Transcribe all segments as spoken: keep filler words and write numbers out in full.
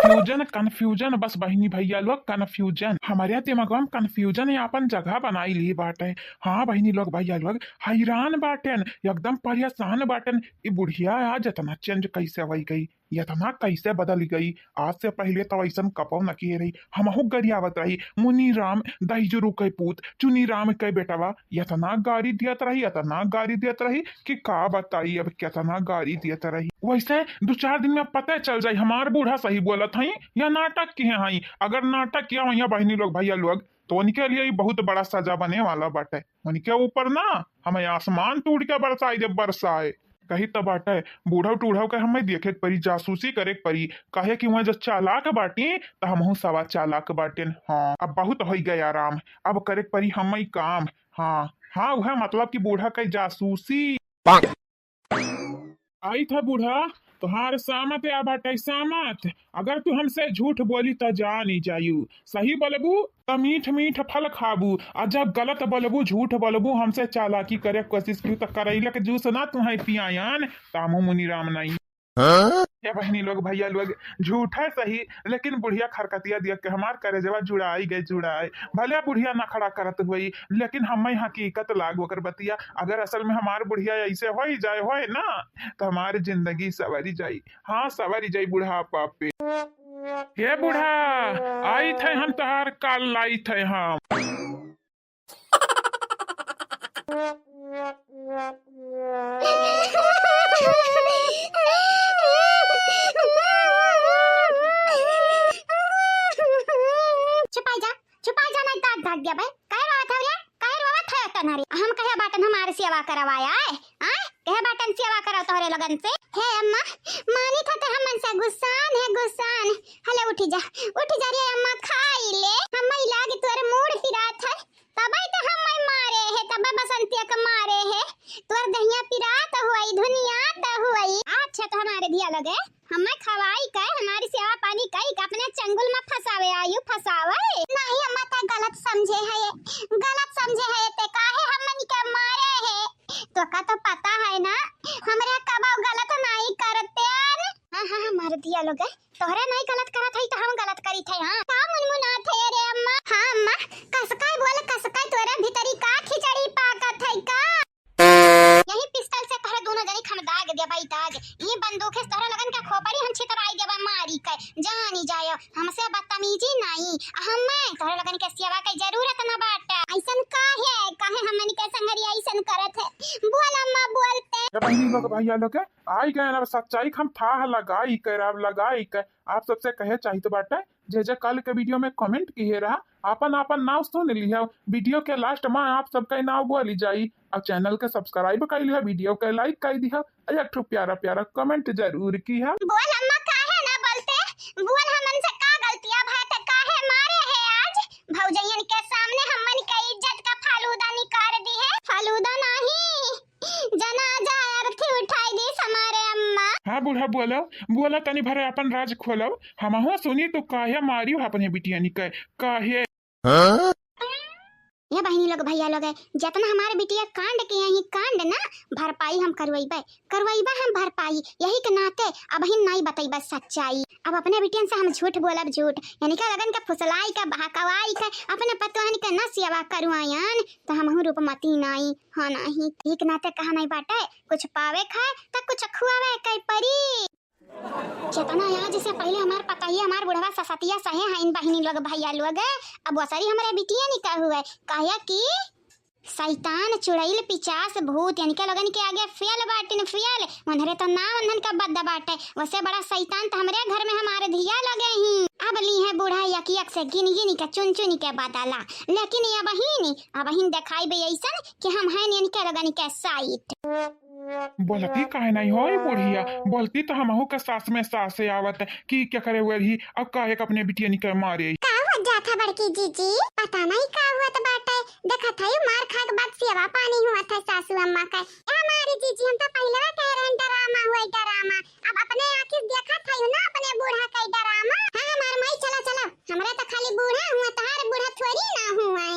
Confusion, confusion, बस बहिनी भैया लोग, confusion। हमरे दिमागवा में confusion ही आपन जगह बनाई ली बाटे। हाँ बहिनी लोग, भैया लोग, हैरान बाटेन, एकदम परेशान बाटेन। ई बुढ़िया आज इतना change कैसे होइ गई, इतना कैसे बदल गई? आज से पहिले तो ऐसन कबो न किहे रही। हमहू गरियावत रही, मुनी राम दहिजरू के पूत, चुनी राम के बेटवा, इतना गारी दियत रही, इतना गारी दियत रही कि का बताई, अब कितना गारी दियत रही। वैसे दो चार दिन में पता चल जाई, हमार बूढ़ा सही बोलत हई या नाटक किहे हई। अगर नाटक किहे हई बहिनी लोग, भैया लोग, तो उनके लिए ई बहुत बड़ा सजा बने वाला बाटे। उनके ऊपर ना हमें आसमान टूट के बरसाई दे, बरसाए। कही त बाटे, बूढ़व टूढ़व के हमें देखे के परी, जासूसी करे के परी, काहे कि वहाँ जो चालाक बाटी, त हमहू सवा चालाक बाटेन। हाँ, अब बहुत होइ गया आराम, अब करे के परी हमें काम। हाँ, हाँ, वह मतलब कि बूढ़ा के जासूसी। आई था बूढ़ा, तोहार सामत या बाटे सामत। अगर तू हमसे झूठ बोली त जानी जायू, सही बोलबू त मीठ मीठ फल खाबू, आ जब गलत बोलबू, झूठ बोलबू, हमसे चालाकी करे के कोशिश कियू त करैला के जूस ना तुहैं पियायन, त हमहू मुनी राम नहीं। हाँ? ए बहिनी लोग, भैया लोग, झूठा सही, लेकिन बुढ़िया खरकतिया दिया के हमार करेजवा जुड़ाई गए, जुड़ाई। भले बुढ़िया नखड़ा करत हुई, लेकिन हमें हकीकत लाग ओकर बतिया। अगर असल में हमार बुढ़िया ऐसे होई जाए होए ना, त हमार जिंदगी सवरी जाई। हाँ, सवरी जाई बुढ़ापा पे। हे बूढ़ा, आई थे हम तोहार काल लाई थे हम। छुपाई जा, छुपाई जा, नहीं तो आग भाग गया बे। काहे रोवत है रे? काहे रोवत है तनहरी? हम कहे बाटन हमारे सेवा करवाया है? आय? कहे बाटन सेवा कराओ तोहरे लोगन से? हे अम्मा, मानी था ते हमन से गुस्सान है, गुस्सान। हले उठी जा, उठी जा रे अम्मा, खाई ले। हम इलाज तोर मूड़ पिरात है, तबे तो हम मारे है, तबे बसंतिया के मारे है। तोर दहिया पिरात हुई, धुनियात हुई। अच्छा तो हमारे धिया लगे, हमें खवाई के, हमारी सेवा पानी कई के अपने चंगुल में फंसावे आयु, फंसावे। नहीं अम्मा, ते गलत समझे है, गलत समझे है। ते काहे हमन के मारे है? तो का तो पता है ना, हमरे कबो गलत नहीं करते। हाँ, हाँ, हमारे धिया लगे, तोहरे नहीं गलत करत है तो हम गलत करी थे। हाँ, का मुनमुनात है रे अम्मा? हाँ अम्मा, कसकाय बोल, कसकाय, तोरे भीतरी का खिचड़ी पाकत है का? यही पिस्तल से तोहरे दोनों जनी के हम दाग देबई दाग। ई बंदूक से तोहरे लगन के खोपड़ी हम छितराई देबई मारी के। जानी जायो, हमसे बदतमीजी नाई। हमें तोहरे लगन के सेवा के जरूरत न बाटे। ऐसन काहे, काहे हमन के संगरिया ऐसन करत है? बोल अम्मा, बोलते। ए बहिनी लोग, भैया लोग, आई गए अब सच्चाई के हम थाह लगाई के, अब लगाई के। आप सबसे कहे चाहित बाटे, जे जे कल के video में comment किहे रहा, आपन आपन नाव सुन लिहा। Video के last में आप सबका नाव बोली जाई। और channel के subscribe कर लिहा, video के like कर दिहा, और एक ठो प्यारा प्यारा comment जरूर किहा। बोल अम्मा, काहे ना बोलते? बोल, हमन से का गलतिया भय त काहे मारे है आज? भौजैयन के सामने हमन के इज्जत का फालूदा निकाल दी है। फालूदा नहीं, जनाजा अर्थी उठाई दीस हमारे अम्मा। हाँ बूढ़ा, बोलो, बोलो, तनी भरे अपन राज खोलो। हमहू सुनी तू काहे मारियो अपने बिटिया निके, काहे? हाँ? ये बहिनी लोग, भैया लोग, जतना हमारे बिटिया कांड के यही कांड ना, भरपाई हम करवाइबे, करवाइबे हम भरपाई। यही के नाते अब ही नहीं बतइबे सच्चाई। अब अपने बिटियन से हम झूठ बोलब झूठ, यानी का लगन के फुसलाई के, बहकवाई के, अपने पतोहन के न सेवा करवायन, त हमहू रूपमती नाई, हाँ नाही। ठीक नाते कहा नहीं बाटे, कुछ पावे खाए त कुछ खुआवे के परी। चेतना आज से पहिले हमार पतोहिया, हमार बुढ़वा ससतिया सहे हइन बहिनी लोग, भैया लोग, अब वसरी हमरे बिटिया निका हुए, काहे कि शैतान, चुड़ैल, पिचास, भूत, इनके लोगन के आगे fail बाटिन, fail। उन्हरे तो नाम उन्हन का बद बाटे, वसे बड़ा शैतान तो हमरे घर में हमारे धिया लगे ही। अब ली है बूढ़ा यक यक से गिन गिन के, चुन चुन के बदला, लेकिन ये बहिनी, अब बहिन देखाई बे ऐसन कि हम हैं इनके लोगन के साइत। बोलती काहे नहीं हो ई बुढ़िया? बोलती तो हमहू के सास में सासे आवत कि क्या करे हुए रही, अब काहे के अपने बिटिया निकर मारे। का हो जात है बड़की जीजी? पता नहीं का हुआ तो बाटे। देखत है मार खा के बाद सेवा पानी हुआ था सासू अम्मा का। ए हमारी जीजी, हम तो पहले कह रहे हैं डरामा हुआ, डरामा। अब अपने आँखी देखत है ना अपने बूढ़ा का डरामा। हाँ हमार माई, चला चला, हमरे तो खाली बूढ़ा हुआ, तहार बूढ़ा थोड़ी ना हुआ है।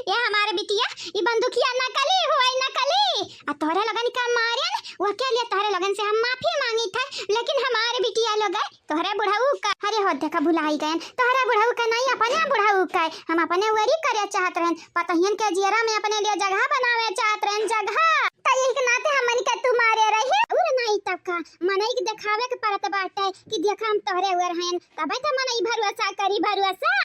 ये हमारे बिटिया, ई बंदूकिया नकली हुआ, नकली। आ तोहरे लगन का मारेन, वो के लिए तोहरे लोगन से हम माफी मांगित है, लेकिन हमारे बिटिया लोग है, तोहरे बुढ़ऊ का, अरे हो देखा भुलाई गयन, तोहरे बुढ़ऊ का नहीं, अपने बुढ़ऊ का है। हम अपने वरी करे चाहत रहन, पतहियन के जियरा में अपने लिए जगह बनावे चाहत रहन, जगह। त यही के नाते हमन के तू मारे रही, और नहीं तब का, मनई के देखावे के परत बाटे कि देखा हम तोहरे वर हयन, तबे त मनई भरोसा करी, भरोसा।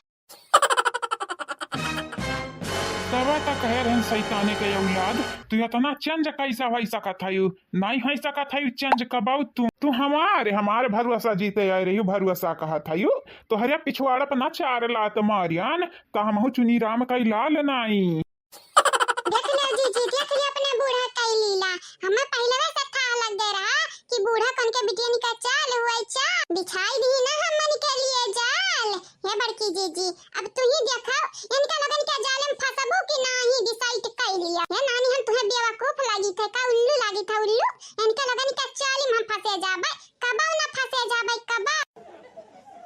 तबे त कहे रहन शैताने के औलाद, तू इतना चेंज कैसा होइ सकत हयू? नाहीं होइ सकत हयू चेंज कबऊ तू। तू हमारे, हमारे भरोसा जीते आए रही, भरोसा कहत हयू। तोहरे पिछवाड़ा पर ना चार लात मारियन, त हमहू चुनी राम कई लाल नाई। देख लियो जीजी, देख लियो अपने बूढ़ा कई लीला। हमें पहले से था लग गए रहा कि बूढ़ा कन के बिटियन का चाल हुआ चा बिछाई दी ना हमन के लिए जाल। हे बड़की जीजी, अब तू ही देखो, इनका लोगन के जाल में फंसबू कि नाही, decide कर लिया। हे नानी, हम तुहे बेवकूफ लागी थे का, उल्लू लागी था उल्लू? इनका लोगन के चाल में हम फंसे जाबे, कबो ना फंसे जाबे, कबो।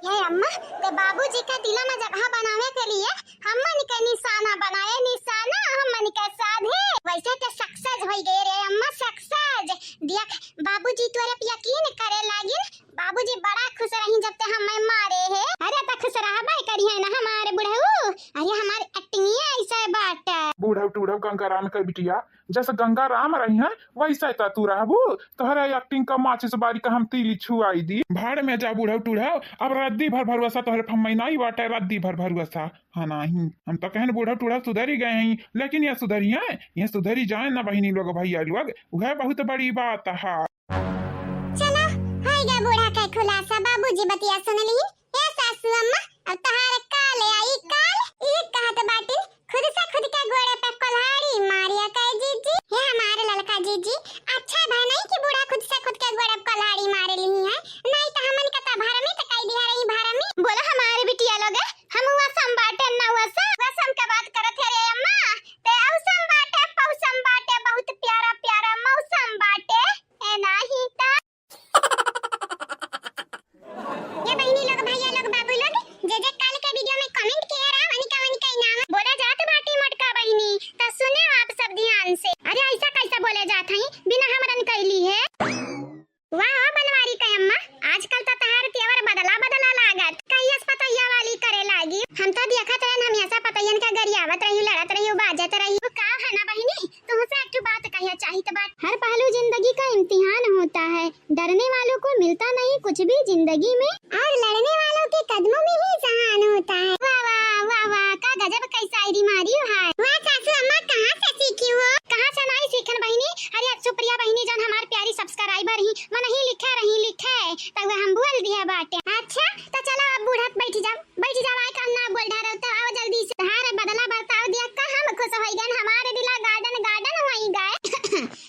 हे अम्मा, ते बाबूजी का दिला में जगह बनावे के लिए हमन के निशाना बनाए, निशाना हमन के साधे। वैसे ते success होई गए रे अम्मा, success। देख, बाबूजी तोरे पे यकीन करे लागिन, बाबूजी बड़ा खुश रही जब ते हमें मारे है। अरे त खुश रहबे करिहे ना हमारे बुढ़ऊ, अरे हमारे acting ही ऐसे बाटे। बुढ़ऊ टूढ़ऊ गंगाराम के बिटिया, जैसे गंगाराम रही है वैसे त तू रहबू। तोहरे acting का माचिस बारी का हम तीली छुआई दी। भाड़ में जा बुढ़ऊ टूढ़ऊ, अब रद्दी भर भरोसा तोहरे फम्मई नाई बाटे, रद्दी भर भरोसा। हाँ नाही, हम तो कहन बुढ़ऊ टूढ़ऊ सुधरी गए हैं, लेकिन ये सुधरी है, ये सुधरी जाए ना बहिनी लोग भैया लोग, वह बहुत बड़ी बात है। चला, होइगा बूढ़ा के खुलासा, बाबूजी बतिया सुन ली। हे सासू अम्मा, अब तहार काल आई काल, ई कहत बाटिन, खुद से खुद के गोड़े पे कुल्हाड़ी मारिया के जीजी। हे हमारे ललका जीजी, अच्छा भा नहीं कि बूढ़ा खुद से खुद के गोड़े पे कुल्हाड़ी मारे ली है, नहीं तो हमन का तो भरमी तो कह दिया रही भरमी। बोला हमारे बिटिया लोग, हम हुआ सम बाटे ना हुआ सम, हुआ सम के बात करत है रे अम्मा, ते औसम बाटे, पौसम बाटे, बहुत प्यारा प्यारा मौसम बाटे। ए नाही ता। ये बहिनी लोग, भैया लोग, बाबू लोग, जे जे काल के video में comment किए रहा, वनिका वनिका इनाम बोला जात बाटी मोटका बहिनी, त सुने आप सब ध्यान से। अरे ऐसा कैसा बोले जात हई बिना हमरन कैली है? वाह, वाह बनवारी के अम्मा, आजकल त तहार तेवर बदला बदला लागत। कहियस पतैया वाली करे लागी? हम त देखत रहन हमेशा पतैयन के गरियावत रही, लड़त रही, बाजत रही। का है ना बहिनी, तुमसे एक ठो बात कहे चाहित बात। हर पहलू जिंदगी का इम्तिहान होता है, डरने वालों को मिलता नहीं कुछ भी जिंदगी में, और लड़ने वालों के कदमों में ही जहान होता है। वाह, वाह, वाह, वाह, का गजब कई शायरी मारी हो हाय। वाह सासू अम्मा, कहाँ से सीखी हो? कहाँ से नाई सीखन बहिनी? अरे सुप्रिया बहिनी जौन हमार प्यारी subscriber ही, मन ही लिखे रही लिखे, तब हम बोल दिया बाटे। अच्छा, त चलो अब बूढ़ा बैठ जा, बैठ जा, आए काम ना बोल ढारो, तो आओ जल्दी से। हाँ रे बदला बताओ दिया का हम खुश होई गए, हमारे दिला garden garden होई गए।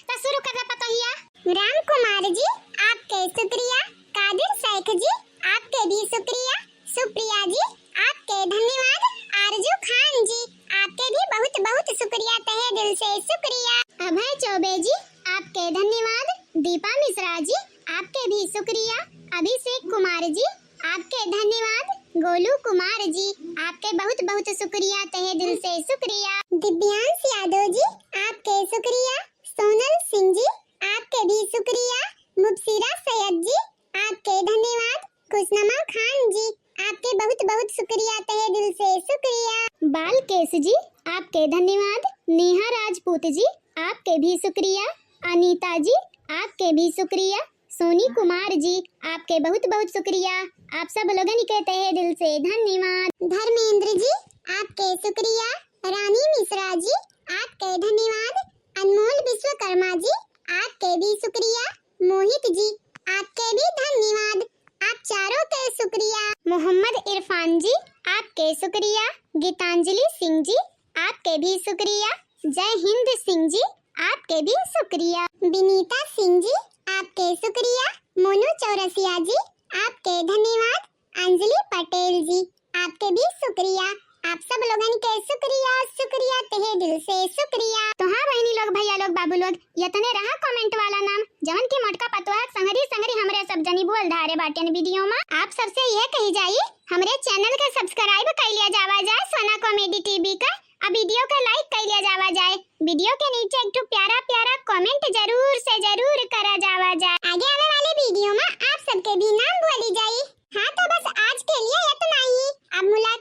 त शुरू कर दे पतोहिया। राम कुमार जी, आपके शुक्रिया। कादिर शेख जी, आपके भी शुक्रिया। सुप्रिया जी, आपके धन्यवाद। आरजू खान जी, आपके भी बहुत बहुत शुक्रिया, तहे दिल से शुक्रिया। अभय चौबे जी, आपके धन्यवाद। दीपा मिश्रा जी, आपके भी शुक्रिया। अभिषेक कुमार जी, आपके धन्यवाद। गोलू कुमार जी, आपके बहुत बहुत शुक्रिया, तहे दिल से शुक्रिया। दिव्यांश यादव जी, आपके शुक्रिया। सोनल सिंह जी, आपके भी शुक्रिया। मुबशिरा सैयद जी, आपके धन्यवाद। खुशनमा खान जी, आपके बहुत बहुत शुक्रिया, तहे दिल से शुक्रिया। बालकेश जी, आपके धन्यवाद। नेहा राजपूत जी, आपके भी शुक्रिया। अनीता जी, आपके भी शुक्रिया। सोनी कुमार जी, आपके बहुत बहुत शुक्रिया। आप सब लोगन के तहे दिल से धन्यवाद। धर्मेंद्र जी, आपके शुक्रिया। रानी मिश्रा जी, आपके धन्यवाद। अनमोल विश्वकर्मा जी, आपके भी शुक्रिया। मोहित जी, आपके भी धन्यवाद। आप चारों के शुक्रिया। मोहम्मद इरफान जी, आपके शुक्रिया। गीतांजलि सिंह जी, आपके भी शुक्रिया। जय हिंद सिंह जी, आपके भी शुक्रिया। विनीता सिंह जी, आपके शुक्रिया। मोनू चौरसिया जी, आपके धन्यवाद। अंजलि पटेल जी, आपके भी शुक्रिया। आप सब लोगन के शुक्रिया, शुक्रिया, तहे दिल से शुक्रिया। तो हाँ बहिनी लोग, भैया लोग, बाबू लोग, यतने रहा comment वाला नाम, जवन की मोटका पतोह संगरी संगरी हमरे सब जनी बोल धारे बाटेन video में। आप सबसे यह कही जाई, हमरे channel के subscribe कर लिया जावा जाए सोना comedy T V का, अब वीडियो का लाइक कर लिया जावा जाए। वीडियो के नीचे एक ठो प्यारा प्यारा कमेंट जरूर से जरूर करा जावा जाए। आगे आवे वाले वीडियो में आप सबके भी नाम बोली जाई। हाँ, तो बस आज के लिए इतना ही। अब मुलाकात